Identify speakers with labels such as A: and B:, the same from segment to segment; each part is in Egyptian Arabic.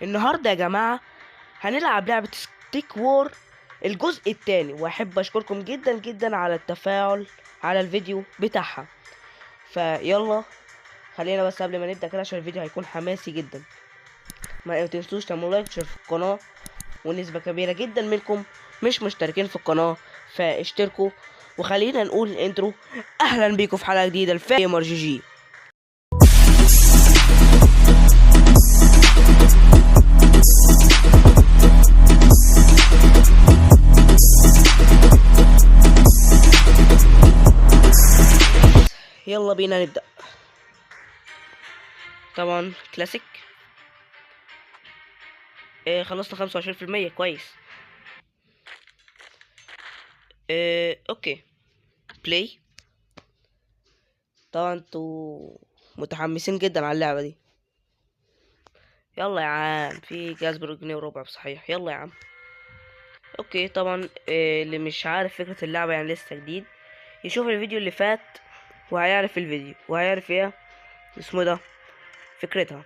A: النهارده يا جماعة هنلعب لعبه Stick War الجزء الثاني، واحب اشكركم جدا جدا على التفاعل على الفيديو بتاعها. فيلا خلينا بس قبل ما نبدا كده عشان الفيديو هيكون حماسي جدا، ما تنسوش تعملوا like و share في القناة، ونسبه كبيرة جدا منكم مش مشتركين في القناة فاشتركوا. وخلينا نقول ال intro. اهلا بيكم في حلقة جديدة الفيمر جي جي. يلا بينا نبدا. طبعا كلاسيك. إيه خلصنا 25%، كويس. إيه okay play. طبعا انتوا متحمسين جدا على اللعبة دي. يلا يا عم، في جهاز بجنيه وربع صحيح. يلا يا عم. okay طبعا إيه اللي مش عارف فكرة اللعبة يعني لسه جديد يشوف الفيديو اللي فات وهيعرف الفيديو وهيعرف ايه اسمه ده فكرتها.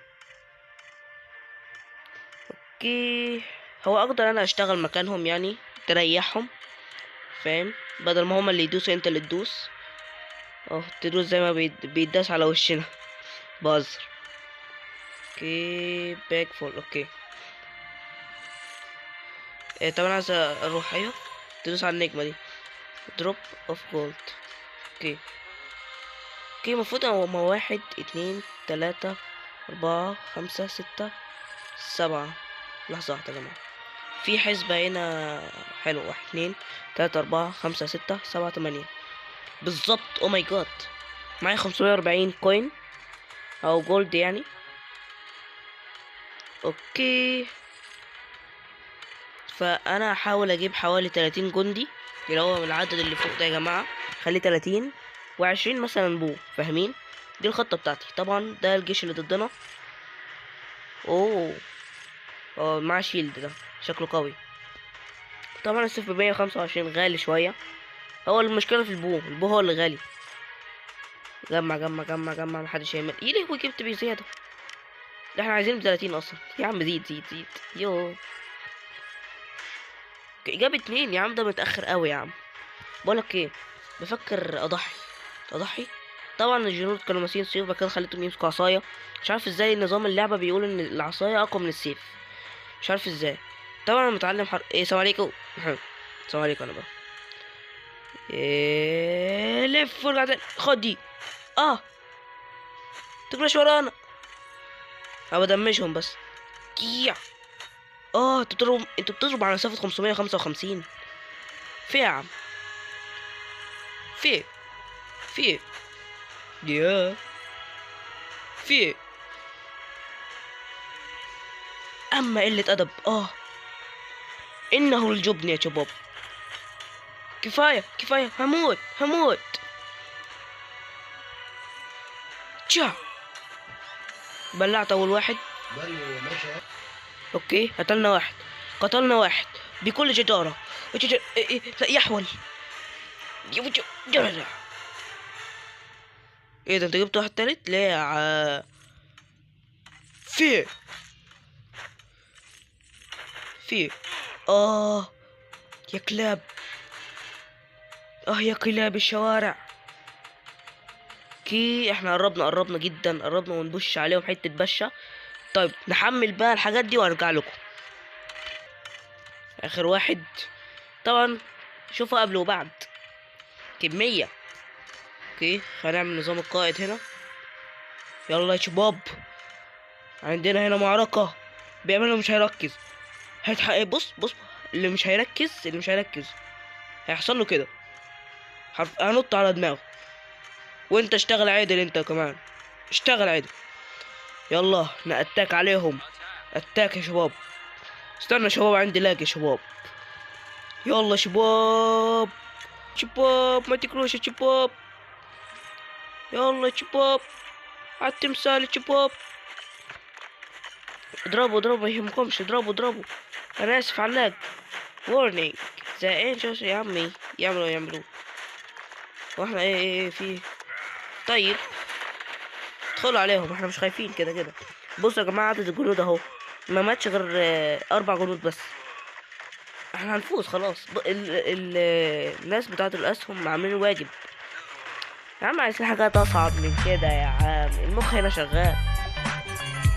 A: okay هو اقدر انا اشتغل مكانهم يعني تريحهم، فاهم؟ بدل ما هما اللي يدوسوا انت اللي تدوس. تدوس زي ما بيداس على وشنا. بهزر. okay back full. okay إيه طب انا عايز اروح. ايوه تدوس على النجمة دي drop of gold. okay okay المفروض هما 1 2 3 4 5 6 7. لحظة واحدة يا جماعة، في حسبة هنا حلوة. 1 2 3 4 5 6 7 8 بالظبط. oh my God، معايا 540 coin او gold يعني. okay فانا هحاول اجيب حوالي 30 جندي اللي هو من العدد اللي فوق ده يا جماعة، خليه 30 و20 مثلا bow، فاهمين؟ دي الخطة بتاعتي. طبعا ده الجيش اللي ضدنا. اوه مع shield ده شكله قوي. طبعا السيف ب125 غالي شوية. هو المشكلة في ال bow، ال bow هو اللي غالي. جمع جمع جمع جمع، محدش هيعمل ايه. ليه جبت بيه زيادة؟ ده احنا عايزين ب30 اصلا يا عم. زيد زيد زيد. يو جاب 2 يا عم، ده متأخر قوي يا عم. بقولك ايه، بفكر اضحي اضحي. طبعا الجنود كانوا ماسكين سيوف، بعد كده خليتهم يمسكوا عصاية. مش عارف ازاي نظام اللعبة بيقول ان العصاية اقوى من السيف، مش عارف ازاي. طبعا انا متعلم ايه السلام عليكم. السلام عليكم. انا بقى إيه لف وارجع تاني. خد دي. تجريش ورانا، انا بدمجهم بس. يا انتوا بتضرب على مسافة 555. في يا عم، في في يا في اما قلة ادب. انه الجبن يا شباب. كفاية كفاية، هموت هموت. تشا بلعت اول واحد. okay قتلنا واحد، قتلنا واحد بكل جدارة. لا يحول. ايه ده انت جبت واحد تالت؟ ليه؟ في في يا كلاب، يا كلاب الشوارع. okay احنا قربنا قربنا جدا، قربنا ونبش عليهم حتة بشة. طيب نحمل بقى الحاجات دي وارجع لكم. اخر واحد طبعا شوفوا قبل وبعد كمية. okay هنعمل نظام القائد هنا. يلا يا شباب عندنا هنا معركة. بيعملوا مش هيركز، هيتحقق. بص بص، اللي مش هيركز، اللي مش هيركز هيحصل له كده، هنط على دماغه. وانت اشتغل عادل، انت كمان اشتغل عادل. يلا ن attack عليهم، attack يا شباب. استنى يا شباب عندي lag يا شباب. يلا شباب شباب ما تكروش يا شباب. يلا شباب على التمثال يا شباب. اضربوا اضربوا ما يهمكمش، اضربوا اضربوا. انا اسف على ال lag. warning زهقان شو يا عمي، يعملوا يعملوا. واحنا ايه ايه ايه في. طيب ادخلوا عليهم، احنا مش خايفين كده كده. بصوا يا جماعة عدد الجنود اهو، ما ماتش غير 4 جنود بس. احنا هنفوز خلاص. الناس بتاعت الاسهم عاملين واجب يا عم. عايزين حاجات اصعب من كده يا عم. المخ هنا شغال.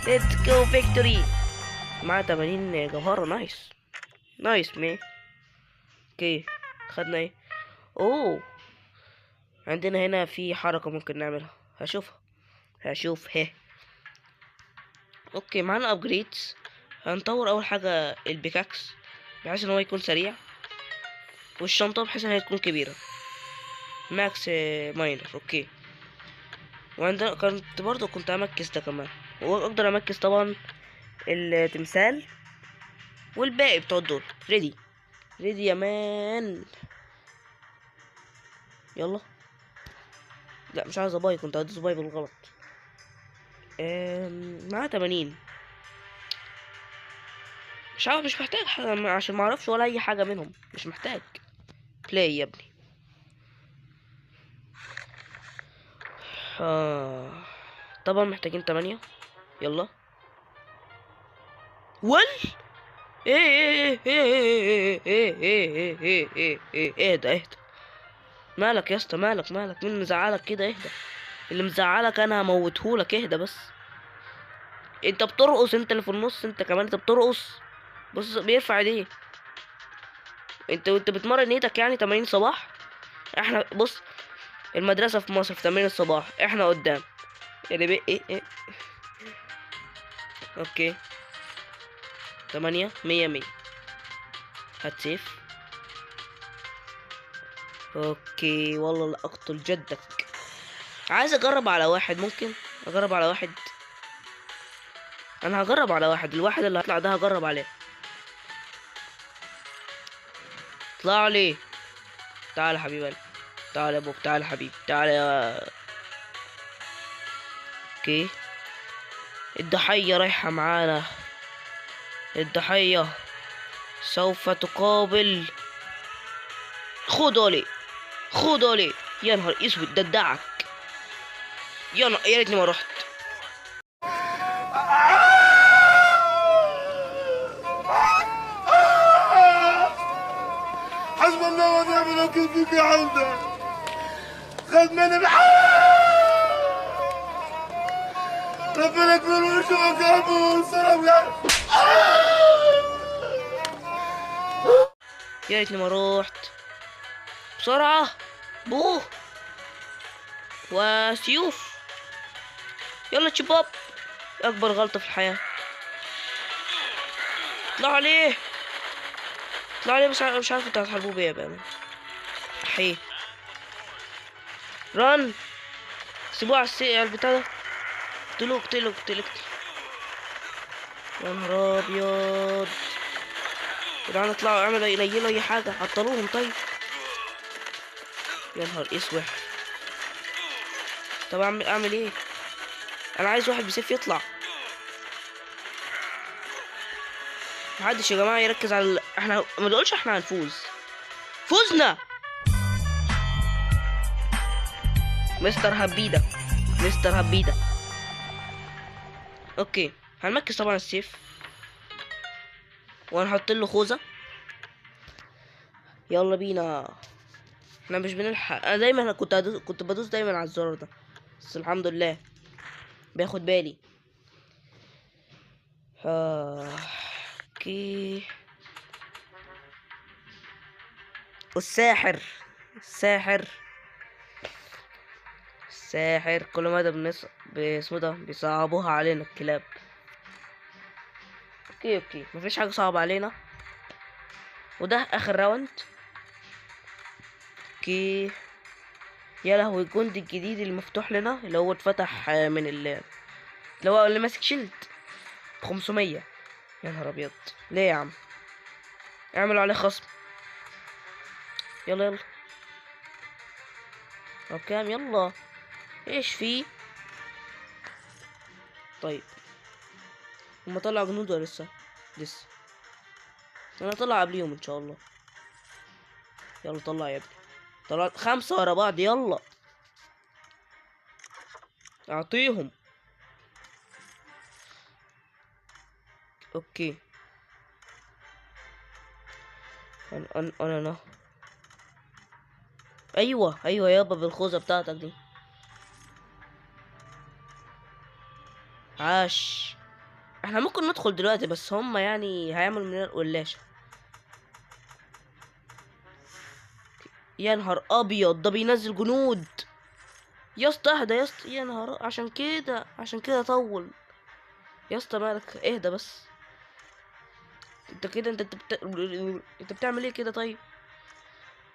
A: let's go victory. معاه 80 جوهرة. nice nice مي. okay خدنا ايه؟ اوه عندنا هنا في حركة ممكن نعملها، هشوفها. okay معانا upgrades. هنطور اول حاجة ال pickaxe بحيث ان هو يكون سريع، والشنطة بحيث ان هي تكون كبيرة max miner. okay وعندنا كنت برضو كنت امكس ده كمان، واقدر امكس طبعا التمثال والباقي بتوع دول. ready ready يا man. يلا لا مش عايز buy، كنت هدوس buy بالغلط. معاه 80. مش عارف، مش محتاج حاجة عشان ما اعرفش ولا اي حاجة منهم، مش محتاج. play يا ابني. طبعا محتاجين 8. يلا ول ايه ايه ايه ايه ايه ايه ايه ايه ايه ايه ده؟ اهدى مالك يا اسطى، مالك مالك، مين مزعلك كده؟ اهدى، اللي مزعلك انا هموتهولك. اهدى بس، انت بترقص، انت اللي في النص، انت كمان انت بترقص. بص بيرفع ايديه. انت بتمرن ايدك يعني 80 صباح. احنا بص المدرسة في مصر في 8 الصباح، احنا قدام يعني بي ايه ايه. okay 8 100 100. هات سيف. okay والله لا اقتل جدك. عايز اجرب على واحد، ممكن اجرب على واحد. انا هجرب على واحد، الواحد اللي هطلع ده هجرب عليه. اطلع لي، تعال يا حبيب قلبي، تعال يا بوب، تعال يا حبيبي، تعال يا okay. الضحية رايحة معانا، الضحية سوف تقابل. خدوا لي خدوا لي. يا نهار اسود ده ادعك. يا نهار، يا ريتني ما رحت.
B: حسب الله ونعم الوكيل فيك يا عمده. خد مني ربنا يكبر ويشوفك يا رب وينصرك يا رب.
A: يا ريتني ما روحت. بسرعة بوه وسيوف. يلا شباب، أكبر غلطة في الحياة. اطلع عليه اطلع عليه، بس مش عارف انتوا هتحاربوه بيه بقى. احيه رن، سيبوه على السي على البتاع ده. اقتلوه اقتلوه اقتلوه اقتلوه. يا نهار ابيض يا جدعان، اطلعوا اعملوا ينيلوا اي حاجة، عطلوهم. طيب يا نهار اسود. طب اعمل ايه؟ انا عايز واحد بسيف يطلع. محدش يا جماعة يركز على احنا ما نقولش احنا هنفوز. فزنا. مستر هبيده، مستر هبيده. okay هنمكس طبعا السيف وهنحط له خوذه. يلا بينا، احنا مش بنلحق. انا دايما كنت بدوس دايما على الزرار ده، بس الحمد لله بياخد بالي. okay والساحر، الساحر الساحر كل ما ده باسمه ده بيصعبوها علينا الكلاب. okay okay مفيش حاجة صعبة علينا. وده اخر round. okay يا لهوي، الجندي الجديد اللي مفتوح لنا اللي هو اتفتح من اللي هو اللي ماسك shield 500. يا نهار ابيض، ليه يا عم؟ اعملوا عليه خصم. يلا يلا، طب كام؟ يلا ايش فيه؟ طيب هما طلعوا جنود ولا لسه؟ لسه. انا طلع قبليهم ان شاء الله. يلا طلع يا ابني، طلع 5 ورا بعض. يلا اعطيهم. okay انا انا انا ايوه ايوه يابا بالخوذه بتاعتك دي. عاش. احنا ممكن ندخل دلوقتي بس هم يعني هيعملوا مننا القلاشه. يا نهار ابيض ده بينزل جنود يا اسطى. اهدى يا اسطى، يا نهار، عشان كده عشان كده طول يا اسطى. مالك؟ اهدى بس. انت كده انت بتعمل ايه كده؟ طيب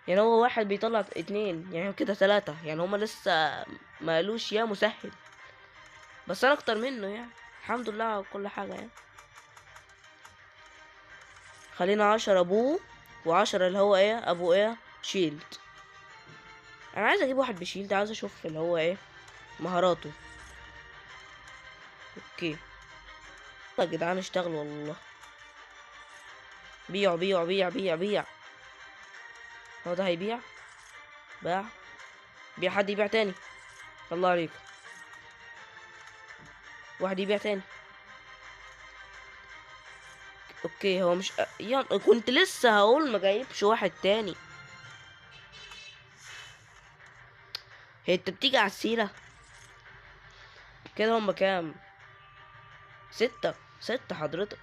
A: يعني هو واحد بيطلع 2، يعني كده 3، يعني هما لسه ما قالوش يا مسهل، بس انا اكتر منه يعني. الحمد لله على كل حاجة يعني. خلينا 10 ابوه و10 اللي هو ايه ابو ايه shield. انا عايز اجيب واحد ب shield، عايز اشوف اللي هو ايه مهاراته. okay يا جدعان اشتغلوا والله. بيعوا بيعوا بيع بيع بيع. هو ده هيبيع؟ باع. بيع، حد يبيع تاني. الله عليكم، واحد يبيع تاني. okay هو مش يا كنت لسه هقول ما جايبش واحد تاني. هي انت بتيجي على السيرة كده. هم كام؟ 6. 6 حضرتك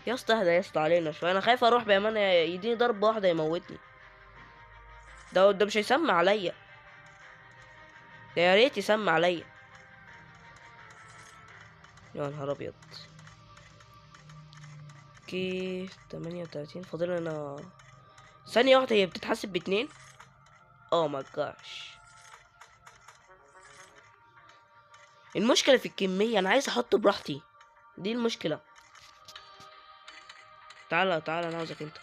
A: يا اسطى. اهدى يا اسطى علينا شوية، انا خايف اروح بامانه يديني ضربه واحدة يموتني. ده مش هيسمع عليا، ده يا ريت يسمع عليا. يا نهار ابيض. okay 38 فاضل لنا ثانية واحدة. هي بتتحسب ب2. oh my gosh. المشكلة في الكمية، انا عايز احط براحتي، دي المشكلة. تعالى تعالى انا عاوزك انت.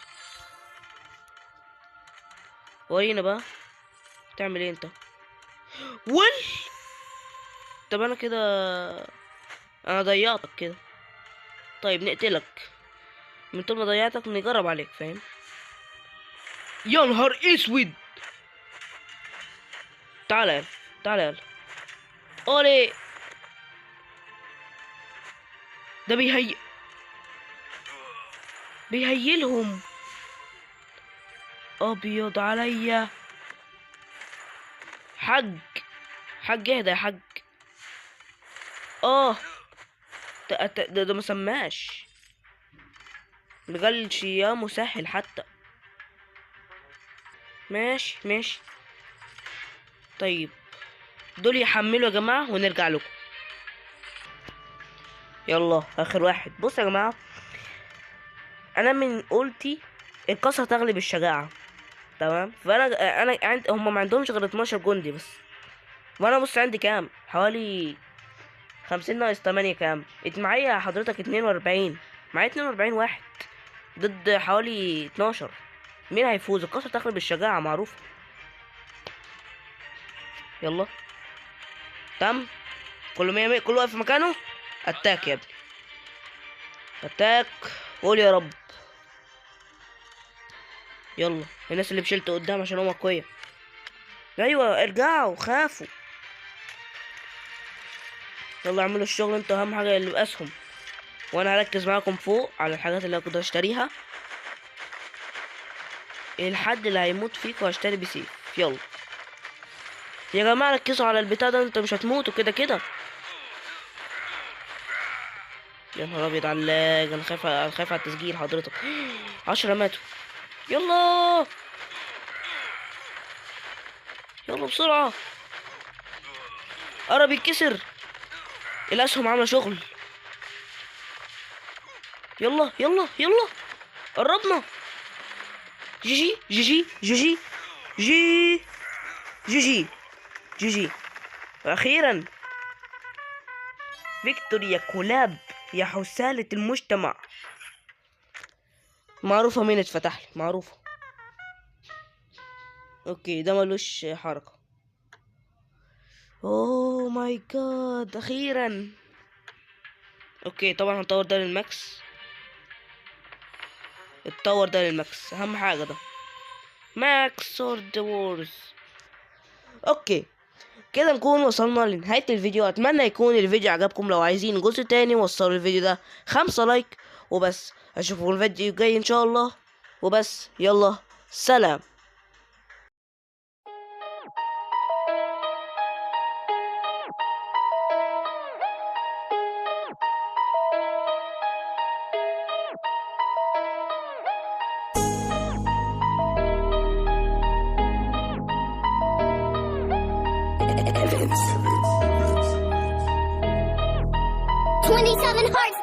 A: ورينا بقى تعمل ايه انت. ول طب انا كده انا ضيعتك كده. طيب نقتلك من طول ما ضيعتك، نجرب عليك فاهم. يا نهار اسود. تعالى يلا تعالى يلا. اولي ده بيهيلهم. ابيض عليا. حج حج اهدى يا حج. ده ما سماش، مجلش يا مسهل حتى. ماشي ماشي. طيب دول يحملوا يا جماعة ونرجع لكم. يلا اخر واحد. بص يا جماعة، انا من قلتي القصة تغلب الشجاعة، تمام؟ فانا انا عند هم ما عندهمش غير 12 جندي بس، وانا بص عندي كام؟ حوالي 50 ناقص 8 كام؟ معايا حضرتك 42، معايا 42 واحد ضد حوالي 12. مين هيفوز؟ القصة تغلب الشجاعة معروفة. يلا تم، كله 100 100، كله واقف في مكانه. attack يا ابني attack، قول يا رب. يلا الناس اللي ب shield قدام عشان هم اقوياء. ايوه ارجعوا خافوا. يلا اعملوا الشغل انتوا، اهم حاجة اللي باسهم، وانا هركز معاكم فوق على الحاجات اللي اقدر اشتريها. الحد اللي هيموت فيكم هشتري بسيف. يلا يا جماعة ركزوا على البتاع ده، انتوا مش هتموتوا كده كده. يا نهار ابيض على ال lag، انا خايف، انا خايف على التسجيل حضرتك. 10 ماتوا. يلا يلا بسرعة، قرب يتكسر. الاسهم عامله شغل. يلا يلا يلا قربنا. جي جي جي جي جي جي جي جي جي. اخيرا victory يا كلاب، يا حسالة المجتمع. معروفة مين اتفتح لي، معروفة. okay ده ملوش حركة. oh my God اخيرا. okay طبعا هنطور ده لل max، اتطور ده لل max، اهم حاجة ده max sword wars. okay كده نكون وصلنا لنهاية الفيديو. اتمنى يكون الفيديو عجبكم. لو عايزين جزء تاني وصلوا الفيديو ده 5 like وبس. اشوفكم الفيديو الجاي ان شاء الله وبس. يلا سلام.
C: Evans. 27 hearts.